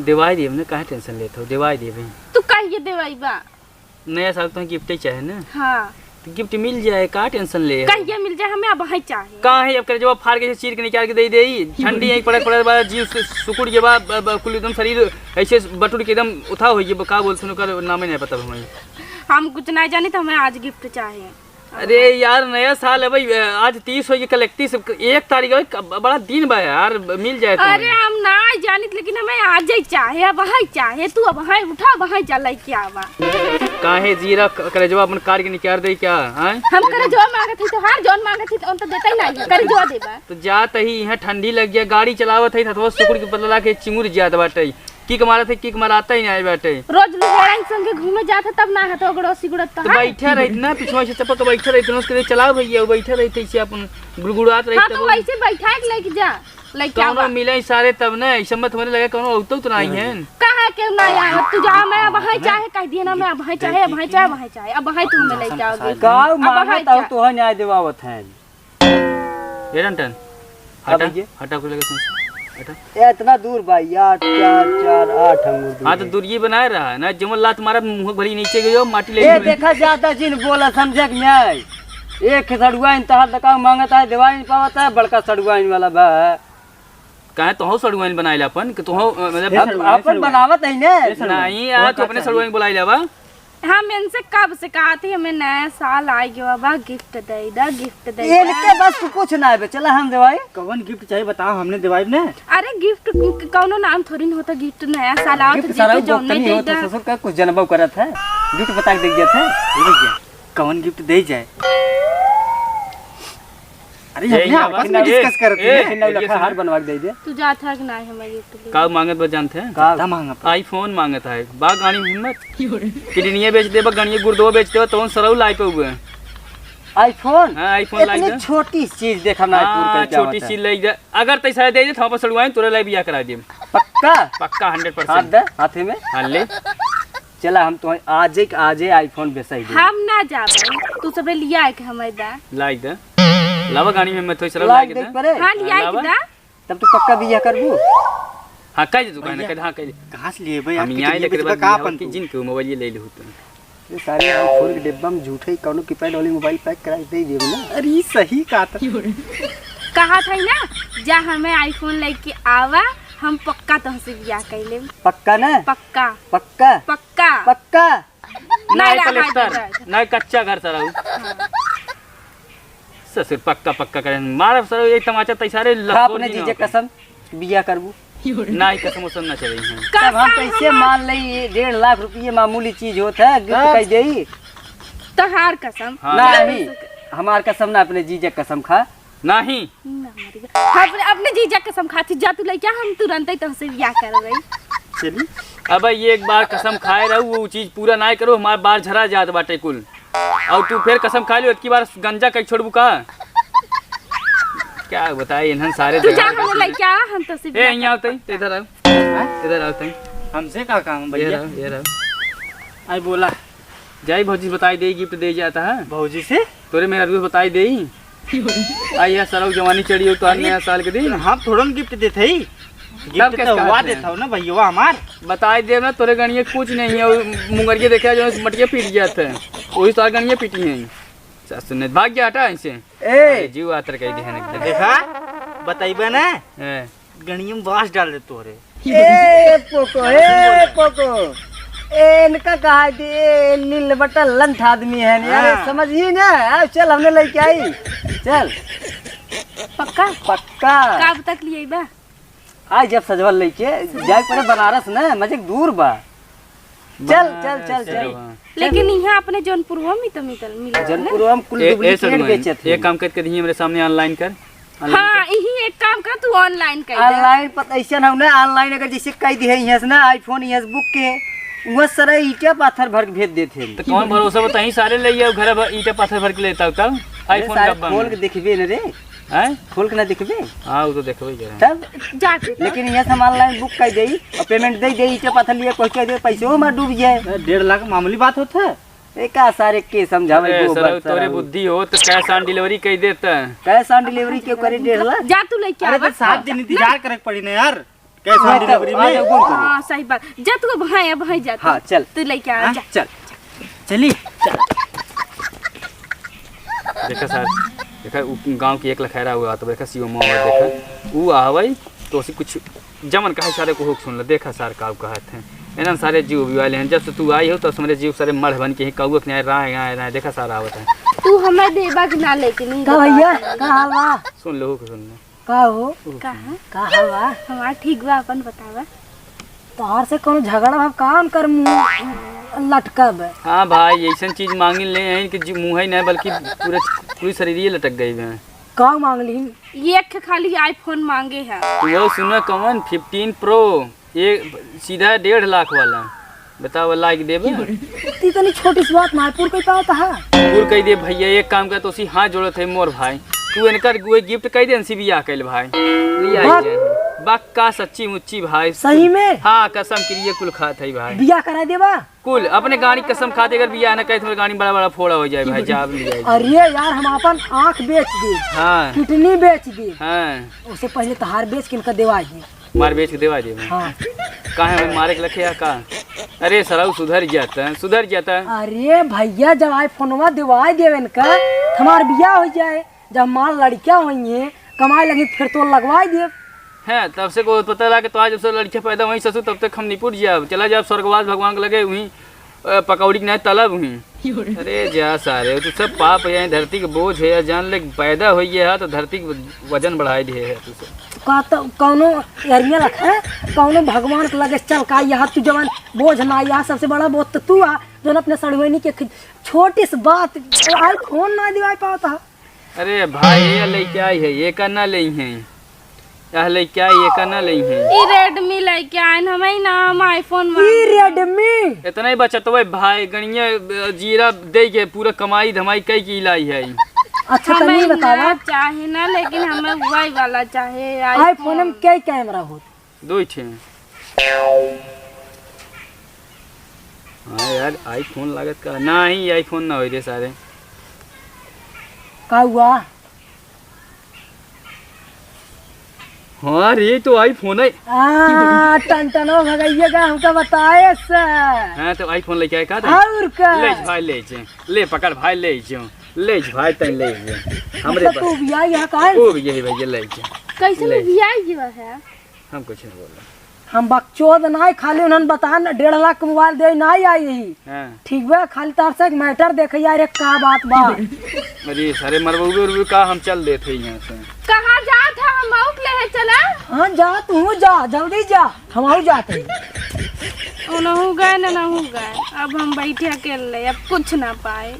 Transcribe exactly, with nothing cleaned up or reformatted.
देवाई देब ना, काहे tension लेत हो? देवाई देब। तू कहिए देवाई बा? नया साल तो गिफ्ट ही चाहे ना। हाँ। तो गिफ्ट मिल जाए, का tension ले? कहिए मिल जाए, हमें अबहीं चाहे। का है, अब करे जब फाड़ के चीर के निकाल के दे दे। ठंडी है, पड़े पड़े बा, जीव सु-, सुकुड़ के बा, ब-, ब-, कुल एकदम शरीर ऐसे बटुर के एकदम उठा हो गया, का बोलते हैं, ओकर नामे नहीं पता हमें। हम कुछ नहीं जानी, तो हमें आज गिफ्ट चाहे। अरे यार, नया साल है भाई, आज तीस हो गई, कल इकतीस, एक तारीख है, क-, बड़ा दिन बा यार, मिल जाए तो। अरे, हम ना जानित, लेकिन हमें आज ही चाहे, अबहीं चाहे, तू अबहीं उठा, अबहीं जा लेके आवा। काहे जीरा क-, करेजवा अपन काट के निकाल दे क्या, हैं? हम करेजवा मांगत ही, तोहार जौन मांगत ही, तो, तो देते ही नहीं है, करेजवा देबा। तो जात ही, यहाँ ठंडी लग गया, गाड़ी चलावत है, हथवा सुकुड़ के बदला के चिमुर जात बाटे। किक मारत है, किक मारता ही नहीं बाटे। रोज लुगाड़न संगे घूमे जात है, तब ना हथवा गोड़वा सिकुड़त तो तो है। बैठा रहित ना, पिछवा से चपक के बैठा रहित, उसके लिए चलाओ भैया, वो बैठा रहित, इसे अपन गुड़गुड़ात रहित हाँ, तब तो वो वैसे बैठा के लेके जा, लेके कौनो आवा। मिले सारे तब ना, ऐसे मत होने लगे, कौनो औतो तो नहीं है। कहाँ के ना यार, तू जा, मैं अब है चाहे कह दिए ना, मैं अब है चाहे, अब है चाहे, अब है चाहे, अब है तू हमें लेके आओगे। गाँव अब है मांगत हो जा। तो है न्याय देवावत है। ए रंटन, का हटा, भैया? हटा, कुछ लगे तुमसे, हटा। ए, इतना दूर बा, आठ, चार, चार, आठ अंगूर दूर हाँ, तो है। दूरिये बनाए रहा ना, जमल लात मारा, मुंह भरी नीचे गयो, माटी ले ए, गयो। देखा जाता जिन बोला, समझे कि नहीं? एक सड़ुआ इन तहार दकाऊ मांगत है, देवाई नहीं पावत है, बड़का सड़ुआ इन वाला बा। काहे तोहो सड़ुआ इन बनाए ला अपन, कि तोहो, अ, मतलब ए, सड़ुआ, अपन सड़ुआ। बनावत है ने। ए, सड़ुआ। नहीं, आज तोहका अपने चाही। सड़ुआ इन बुलाई लावा। हम इनसे कब से कहत ही, हमें नया साल आ गया बा, गिफ्ट दे दा, गिफ्ट दे दा। इनके बस तू कुछ ना आवे, चला हम देवाई। कवन गिफ्ट चाही बताओ, हमने देवाई ने। अरे गिफ्ट क-, कौनो नाम थोड़ी न होता, गिफ्ट नया साल आवत गिफ्ट है, सारा गिफ्ट जौने बोतनी दे होता, दा। ससुर का कुछ जनबा करत है, गिफ्ट बता के दे दिया था। ये भैया, कवन गिफ्ट दे जाए? अरे, ए, अपने यहाँ आपस में ए, डिस्कस करत ए, हैं। ए, फिर नौलखा हार बनवा के दे दे। तू जात है कि ना हमें गिफ्ट दे? का मांगत बा जानते हैं? का? का मांगत बा? iPhone मांगत है। बा गाड़ी में हिम्मत? किडनिया बेच देबा, गाड़िया गुर्दवा बेच देबा, तौन सरऊ लाई पे हुए। iPhone? हाँ, iPhone लाई इतनी दे। छोटी चीज देखा ना, हाँ, पूरा करके छोटी आवत है। चीज लाई दे। अगर तैसा दे दे, तो वापस सड़ुआइन, तोरे लाई बियाह करा देम। पक्का? पक्का, hundred percent। हाथ दे, हाथे में। हाँ, ले। चला, हम तो आजे के आजे iPhone बेसाई दे। हम ना जाबे, तू सबरे लिया के हमें दा। लाई दे। लावा गाड़ी में, मैं तो इस तरह लाई लाई के दे दे। परे। हाँ, लिया हाँ, के लावा। दा। तब तू पक्का बियाह करबू? हाँ, कह दे तू, कहना, भैया, कह दे, हाँ, कह दे। कहाँ से लिए भाई? हम आपकी यहाँ जिंदगी लेकर में बाद का बियाह अपन की तू? जिन के मोबाइल ये ले लूँ तू। ये सारे iPhone के डिब्बा में झूठे ही कौनो कीपैड वाली मोबाइल पैक करा के दे दिए ना। अरे, सही कहा था। कहा था ना, जा हमें iPhone लेके आवा, हम पक्का तुमसे बियाह कर लेब। पक्का ना? पक्का। पक्का? पक्का। पक्का? ना, नहीं, ना, पलस्तर, नहीं, नहीं। ना कच्चा घर सारा उ। हाँ। ससुर पक्का, पक्का करे। मारब सारा ये तमाचा तैसारे खा लखोर अपने जी जीजे ना कसम, बिया करबू। ना, ही कसम उसम ना चले हैं। तब हम कसम कैसे हमार मान ले, ये डेढ़ लाख रुपये मामूली चीज होत है, गिफ्ट हाँ। कह देई? तोहार कसम। हाँ। नहीं, हमार कसम ना, अपने जीजे कसम खा। नहीं। ना, मर गया। अपने, अपने जीजा कसम खाती, जा तू लइका, हम तुरंते तोहसे बियाह करबै। चली। अबे ये एक बार कसम खाए रहू, वो चीज पूरा ना करो, हमार बार झरा जात बाटे कुल। और तू फिर कसम खा लियो, इतकी बार गंजा कहीं छोड़बू का? क्या बताए इन्हन सारे तू जा, झगड़ा हम करते हैं। लइका, हम तोहसे ए, बियाह यहाँ करबै। आते, इधर आओ। हाँ? इधर आओ तई। हमसे का काम ये भैया? रहो, ये रहो। आई बोला। जाई भौजी से बताई देई, गिफ्ट दे जाता है। भौजी से? तोरे मेहरारू से बताई देई। आई है सरऊ जवानी चढ़ी हो तो आज नया साल के दिन। हम थोड़न गिफ्ट देत हई। तब गिफ्ट कैसे तो हुआ कहते हैं? देत हो ना भैया हमार। बताई देब ना, तोरे गणिये कुछ नहीं है, वो मुंगरिये देखे जो मटिया पीट जात है, वही तो गणिये पीटी है। सासु ने भाग गया हटा इनसे। ए! अरे जीव आतर कह दे एकदम। देखा, बताइबे ना। ए। गणिये में बांस डाल दे तोरे। ए पोको, ए पोको, ए इनका कहा कि ए नील बटा लंठ आदमी है, अरे हाँ। समझ ही ना, आओ चल हमने लेके आई, चल। पक्का? पक्का। कब तक लिए बा? आज जब सजवल लेके जाए पड़े बनारस ना, मजे दूर बा। चल, चल, चल, चल। लेकिन यहाँ अपने जौनपुरवा में तो मिलल, मिलल है ना? जौनपुरवा में कुल ए, ए डुप्लीकेट सगमन, बेचत है। एक काम करके दही हमरे सामने online कर। Online हाँ, कर। यही एक काम कर, तू online कर दे। Online पर ऐसे ना, उन्हें online अगर जैसे कह दिए यहाँ से ना iPhone यहाँ से book के, वहाँ सारा ईंटा पाथर भर के भेज देते हैं। तो कौन भरोसा बताई सारे ले आओ घर भर ईंटा पाथर भर के लेता हो तब अरे iPhone सारे डब्बा खोल में। के देखबे न रे। हैं? खोल के ना देखबे? हाँ, वो तो देखबे ही करें। तब? जा दे तो। लेकिन यहाँ से हम online book कर देई और payment दे देई, ईंटे पत्थर लिए पहुँचा दे, पैसे वो मार डूब जाए। ए, डेढ़ लाख मामूली बात होता है। ए, का सारे के समझावे अरे, गोबर सरऊ, तोरे सरऊ। बुद्धि हो तो cash on delivery कह देता। Cash on delivery क्यों करे डेढ़ लाख? जा तू लेके अरे, आवा। तो सात दिन इंतजार करे के पड़ी ना यार। कैश ऑन हाँ, डिलीवरी आ में। जाओ, बोल करो। हाँ, सही बात। जा तू अब, हाँ, अब, हाँ, जा तू। हाँ, चल। तू लेके आ, हाँ, जा। चल, चल। चली, चल। देखा सर, देखा उ गाँव की एक लखैरा हुआ, तो देखा सीओ मोहम्मद देखा, उ आवई, तो उसी कुछ जमन कहे सारे को हुक सुन ले, देखा सर का कहत हैं। एनन सारे जीव भी वाले हैं, जब से तू आई हो, तब से हमरे जीव सारे मढ़ बन के ही कौआ के न्याय राय, राय, राय, देखा सर आवत है। तू हमें देबा कि ना लेके नहीं का बता भैया, तू। का हाल बा? सुन ले, हुक सुन ले। का हो? कहाँ? का हाल बा? हमार ठीक बा, अपन बतावा। तोहार से कौनो झगड़ा भा का उनकर मुँह लटकब? हाँ भाई, ऐसन चीज मांगी ले हैं कि जी मुँह ही नहीं, बल्कि पूरे, पूरी शरीर ही लटक गई है। का मांग ली? ये एक खाली iPhone मांगे है। तो वो सुना कौन, fifteen Pro, ये सीधा डेढ़ लाख वाला। बताओ, लाइक देबे? ती तनी छोटी सी बात ना पूर कई पावत है। पूर कई दे भैया, एक काम कर, तोसी हाथ जोड़त है मोर भाई, तू इनकर वे गिफ्ट कई दे, इनसे बियाह कैल भाई। लिया बात- जाए। बक्का सच्ची मुच्ची भाई। सही में? हाँ, कसम के लिए कुल खात है भाई। बियाह करा देबा? कुल अपने गाड़ी कसम खाते, अगर बियाह न करे तो गाड़ी बड़ा बड़ा फोड़ा हो जाए भाई, जाब लिया जाए। अरे यार, हम अपन आँख बेच दे, हाँ। किडनी बेच दे, हाँ। उससे पहले तहार बेच के इनका देवा दे। मार बेच के देवा देबे। हाँ। काहे हमें मारे के लखे या का? अरे सरऊ सुधर जाता, सुधर जाता। अरे भैया, जब iPhone-वा देवाई देवे इनका, हमार बियाह हो जाए, जब माल लड़कियाँ होइहें, कमाए लगी, फिर तो लगवाई देब। हैं, तब से को पता लगा कि तो आज जब से लड़कियाँ पैदा हुई ससुर, तब तक हम निपुट जाब, चला जाब स्वर्गवास भगवान के लगे हुई। अ, पकौड़ी के नाहीं तलब हुई। अरे जा सारे, तू सब पाप है, धरती के बोझ है, जान ले पैदा होइए है तो धरती के वजन बढ़ाई दिए है तू सब। का तो कौनो एरिया रखे, कौनो भगवान के लगे चल का, यहाँ तू जवान बोझ ना, यहाँ सबसे बड़ा बोझ तो तू आ, जो अपने सड़ुआइनी के खि-, छोटी सी बात, iPhone ना दिवाई पावत है। अरे भाई, ये लइके आई है, ये का ना लेई है? यह लइके आई, ये का ना लेई है? ई Redmi लइके आइन, हमें ना, हम iPhone ई मांगे। Redmi? इतना ही बचत हुआ भाई, गणिया, अ, जीरा दे के पूरा कमाई धमाई कई की लाई है। अच्छा, हमें तनी बतावा। ना चाहे ना, लेकिन हमें वही वाला चाहे, iPhone। iPhone में कई कैमरा होत? दो ही ठे। हाँ यार, iPhone लागत का? नाहीं, iPhone ना होई रे सारे। का हुआ? हाँ रे, तो iPhone है। आ, टनटनो भगैया का हमका बताए से। हाँ, तो iPhone लेके आए का तू? और का? ले भाई, ले जे। ले पकड़ भाई, ले जे। ले जे भाई, तैं ले जे। हमरे मतलब तू बा-, भी आई यहाँ का है? वो भी यही भैया, ले जे। कैसे ले। में भी आई गया है? हम कुछ नहीं बोल रहे। हम बकचोद नाहीं, खाली उन्हन बता न, डेढ़ लाख के मोबाइल दे नाहीं आई यही। हाँ। ठीक बा, खाली तार से एक matter देखे यार, एक का बात बा। अरे सारे मरबउबे उरबे का, हम चल देत है यहाँ से। कहाँ जात है, हम मौक ले है चला? हाँ जा, तू जा, जल्दी जा, हम आऊ जात है। उनहु गए न, नहु गए, अब हम बैठे अकेले, अब कुछ ना पाए।